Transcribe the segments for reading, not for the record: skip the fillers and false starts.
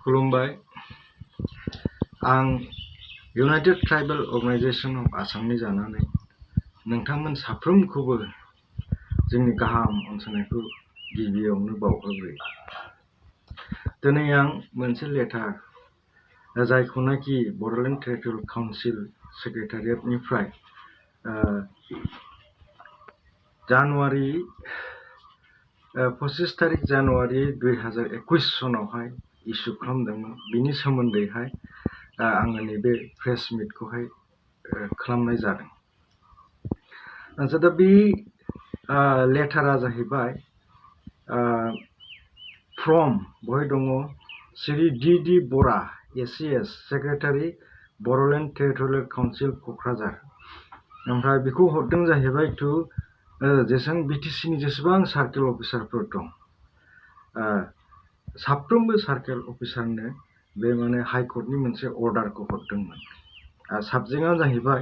खुलुमबाय आं United tribal organisation of आसामनि जानानै नोंथांमोन साफ्रोमखौबो जोंनि गाहाम अनसायनायखौ गिबियावनो बावहरग्रोयो। दिनै आं मोनसे लेटार जायखौनाखि बड'लेण्ड टेरिटरियेल काउन्सिल सेक्रेटारियेटनिफ्राय जानुवारि 25 तारिख जानुवारि 2021 सनावहाय इस्यु खालामदोंमोन। बिनि सोमोन्दैहाय आङो नैबे प्रेस मिटखौहाय खालामनाय जादों। दा बे लेटारा जाहैबाय फ्रम बहाय दङ श्री डी बरा ACS secretary Bodoland territorial council Kokrajhar. ओमफ्राय बेखौ हरदों जाहैबाय टु जेसेबां BTC नि जेसेबां सार्केल अफिसारफोर दं साफ्रोमबो सार्केल अफिसारनो बे माने हाइकर्टनि मोनसे अर्डारखौ हरदोंमोन। साबजेक्टआ जाहैबाय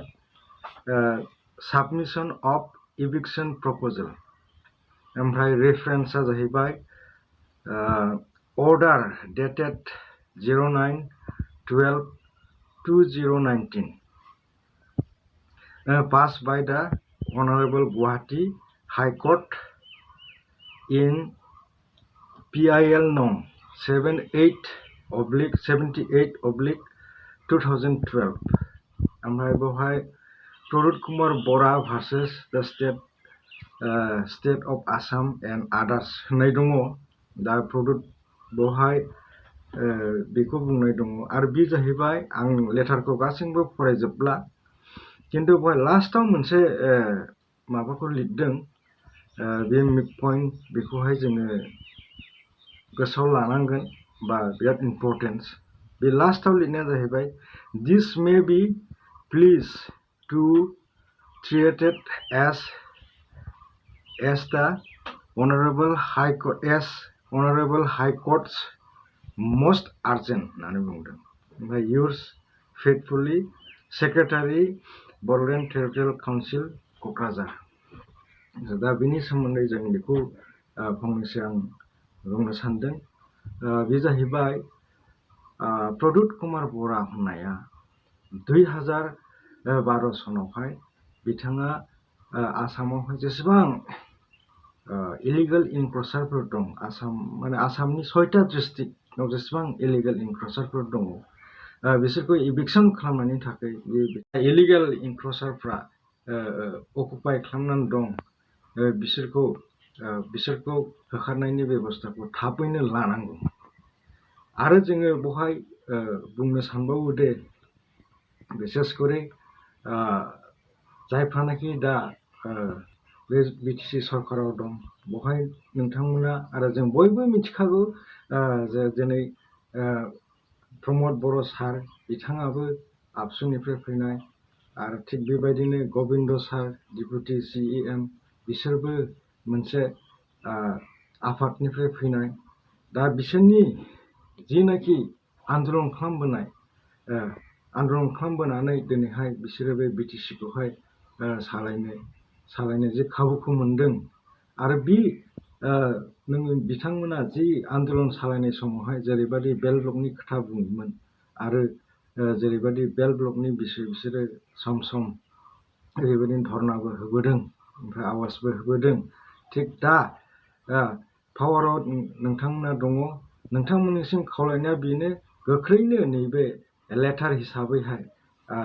साबमिशन अफ इभिक्सन प्रप'जेल। ओमफ्राय रेफारेन्सआ जाहैबाय order dated 09/12/2019 passed by the Honorable Guwahati High Court in PIL Nong 78/2012 ओमफ्राय बेवहाय प्रदुत कुमार बरा भार्सेस द स्टेट अफ आसाम एन्ड आदार्स होननाय दङ। दा प्रदुत बेवहाय बेखौ बुंनाय दङ आरो बे जाहैबाय आं लेटारखौ गासैबो फरायजोबला, खिन्थु बेवहाय लास्टाव मोनसे माबाखौ लिरदों। बे पइन्ट बेखौहाय जोङो गोसोआव लानांगोन बा बिराद इम्पर्टेन्स। बे लास्टाव लिरनाया जाहैबाय this may be please to treated as the honourable high courts most urgent होननानै बुंदों। ओमफ्राय yours faithfully secretary Bodoland territorial council Kokrajhar. दा बेनि सोमोन्दै जों बेखौ फंनैसो आं बुंनो सानदों। बे जाहैबाय प्रदुत कुमार बरा होननाया 2012 सनावहाय बिथाङा आसामावहाय जेसेबां इलिगेल इनक्रचारफोर दं, माने आसामनि 6टा डिस्ट्रिक्टआव जेसेबां इलिगेल इनक्रचारफोर दङ बिसोरखौ इभिक्सन खालामनायनि थाखाय इलिगेल इनक्रचारफ्रा अकुपाय खालामनानै दं बिसोरखौ होखारनायनि बेबस्थाखौ थाबैनो लानांगौ। आरो जोङो बेवहाय बुंनो सानबावो दे बिसेस करे जायफ्रानाखि दा बे BTC सरकाराव दं बेवहाय नोंथांमोना आरो जों बयबो मिथिखागौ जे दिनै प्रमद बर' सार बिथाङाबो आबसुनिफ्राय फैनाय, आरो थिग बेबायदिनो गबिन्द सार डिपुटि CEM बिसोरबो मोनसे आफादनिफ्राय फैनाय। दा बिसोरनि जिनाखि आन्दलन खालामबोनानै दिनैहाय बिसोरो बे BTCखौहाय सालायनो जे खाबुखौ मोनदों। आरो बे बिथांमोना जि आन्दलन सालायनाय समावहाय जेरैबायदि बेल ब्लकनि खोथा बुङोमोन आरो जेरैबायदि बेल ब्लकनि बिसोरो सम सम ओरैबायदि धर्नाबो होबोदों, ओमफ्राय आवाजबो होबोदों। थिग दा पावाराव नोंथांमोना दङ। नोंथांमोननिसिम खावलायनाया बेनो गोख्रैनो नैबे लेटार हिसाबैहाय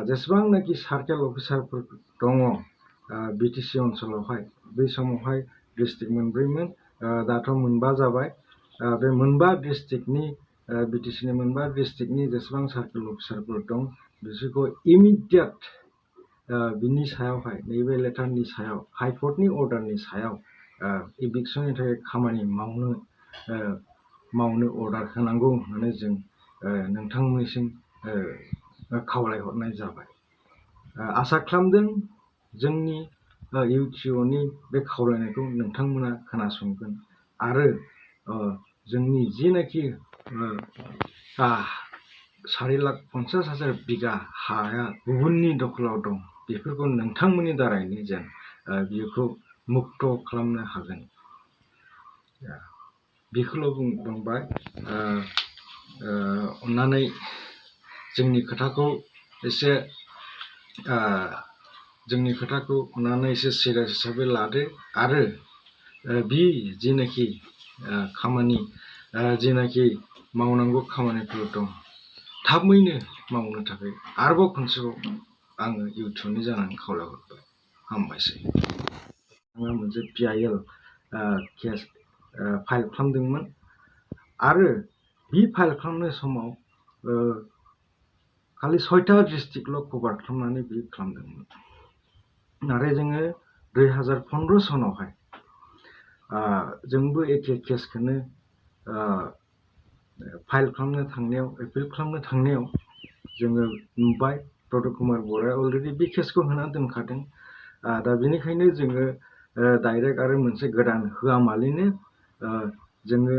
जेसेबांनाखि सार्केल अफिसारफोर दङ BTC ओनसोलावहाय, बै समावहाय डिस्ट्रिक्ट मोनब्रैमोन, दाथ' मोनबा जाबाय। बे मोनबा डिस्ट्रिक्टनि BTC नि मोनबा डिस्ट्रिक्टनि जेसेबां सार्केल अफिसारफोर दं बिसोरखौ इमिडियेट बिनि सायावहाय नैबे लेटारनि सायाव हाइकर्टनि अर्डारनि सायाव इभिक्सननि थाखाय खामानि मावनो अर्डार होनांगौ होननानै जों नोंथांमोननिसिम खावलायहरनाय जाबाय। आसा खालामदों जोंनि UTOनि बे खावलायनायखौ नोंथांमोना खोनासंगोन आरो जोंनि जिनाखि 4,50,000 बिगा हाया गुबुननि दखलाव दं बेफोरखौ नोंथांमोननि दारैनो जेन बेखौ मुक्त खालामनो हागोन। बेखौल' बुंबाय। अन्नानै जोंनि खोथाखौ एसे अन्नानै एसे सिरियास हिसाबै लादो आरो बि जिनाखि खामानि जिनाखि मावनांगौ खामानिफोर दं थाबैनो मावनो थाखाय आरोबाव खनसेबाव आङो इउटुबनि जानानै खावलायहरबाय हामबायसै। आङो मोनसे PIL केस फाइल खालामदोंमोन आरो बि फाइल खालामनाय समाव खालि 6टा डिस्ट्रिक्टल' कभार खालामनानै बि खालामदोंमोन। नाथाय जोङो 2015 सनावहाय जोंबो एखे केसखौनो फाइल खालामनो थांनायाव एपिल खालामनो थांनायाव जोङो नुबाय प्रदीप कुमार बर'आ अलरेडि बे केसखौ होना दोनखादों। दा बेनिखायनो जोङो डाइरेक्ट आरो मोनसे गोदान होआमालिनो जोङो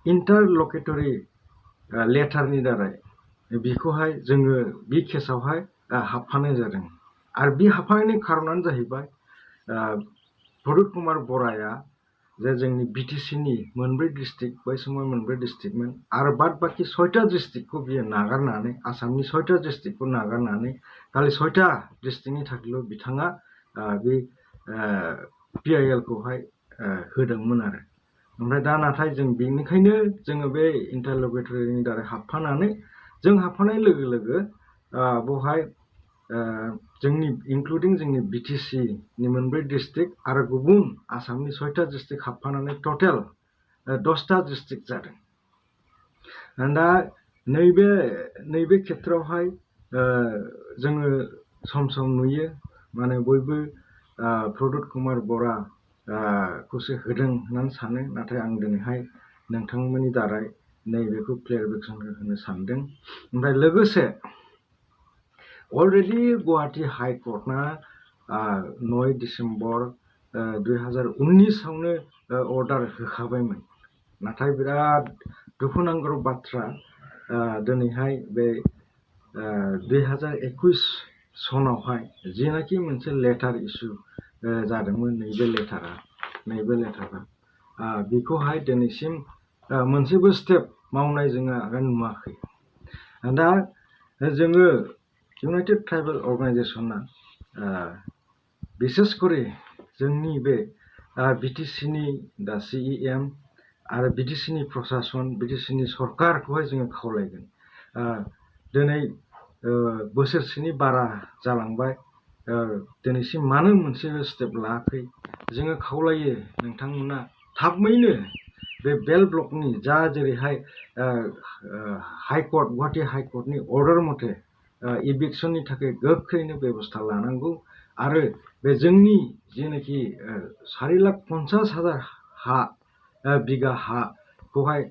इन्टारलकेटरि लेटारनि दारै बेखौहाय जोङो बे केसावहाय हाबफानाय जादों। आरो बे हाबफानायनि खारनानो जाहैबाय प्रदीप कुमार बर'आ जे जोंनि BTCनि मोनब्रै डिस्ट्रिक्ट बै समाव मोनब्रै डिस्ट्रिक्टमोन आरो बाद बाखि 6टा डिस्ट्रिक्टखौ बियो नागारनानै आसामनि 6टा डिस्ट्रिक्टखौ नागारनानै खालि 6टा डिस्ट्रिक्टनि थाखायल' बिथाङा बे PIL खौहाय होदोंमोन आरो। ओमफ्राय दा नाथाय जों बेनिखायनो जोङो बे इन्टारलकेटरिनि दारै हाबफानानै जों हाबफानाय लोगो लोगो बेवहाय जोंनि इनक्लुडिं जोंनि BTCनि मोनब्रै डिस्ट्रिक्ट आरो गुबुन आसामनि 6टा डिस्ट्रिक्ट हाबफानानै टटेल 10टा डिस्ट्रिक्ट जादों। दा नैबे खेथ्रआवहाय जोङो सम सम नुयो माने बयबो प्रदीप कुमार बर'आ खौसो होदों होननानै सानो। नाथाय आं दिनैहाय नोंथांमोननि दारै नैबेखौ क्लियारिफिकेसन होनो सानदों। ओमफ्राय लोगोसे अलरेडि गुवाहाटी हाइकर्टआ 9 डिसेम्बर 2019आवनो अर्डार होखाबायमोन। नाथाय बिराद दुखुनांथाव बाथ्रा दिनैहाय बे 2021 सनावहाय जिनाखि मोनसे लेटार इसु जादोंमोन नैबे लेटारा बेखौहाय दिनैसिम मोनसेबो स्टेप मावनाय जोङो आगान नुवाखै। दा जोङो इउनाइटेड ट्राइबेल अर्गानाइजेसना बिसेस करि जोंनि बे BTCनि दा CEM आरो BTCनि प्रसासन BTCनि सरकारखौहाय जोङो खावलायगोन। दिनै बोसोरसेनि बारा जालांबाय दिनैसिम मानो मोनसेबो स्टेप लायाखै। जोङो खावलायो नोंथांमोना थाबैनो बे बेल ब्लकनि जा जेरैहाय हाइकर्ट गुवाहाटी हाइकर्टनि अर्डार मथे इभिक्सननि थाखाय गोख्रैनो बेबस्था लानांगौ आरो बे जोंनि जेनाखि 4,50,000 बिगा हाखौहाय